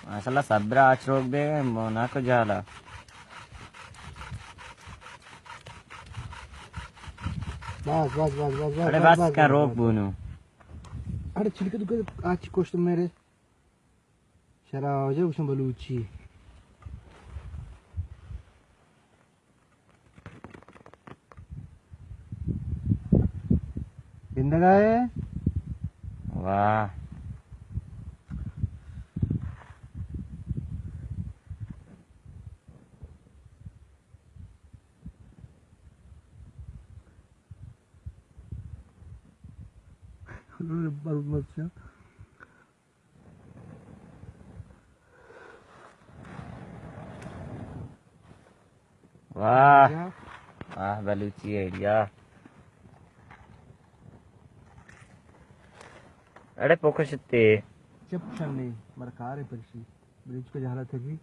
ماشاءاللہ، صبر آچ روک دے، مونا کو جالا۔ بس، بس، بس، بس، بس، اڑے بس، بس بس، کن بس، روک بس۔ بونو۔ اڑے چلکے تو آچ کشت میرے۔ شرا واجہ گوشن بلوچی۔ گندگا ئے؟ واہ۔ واہ۔ واہ، بلوچی آئیڈیا۔ اڑے پوکشتے۔ چپ شنے، مرکارے پرشی۔ بلوچ کو جہلا تھکی۔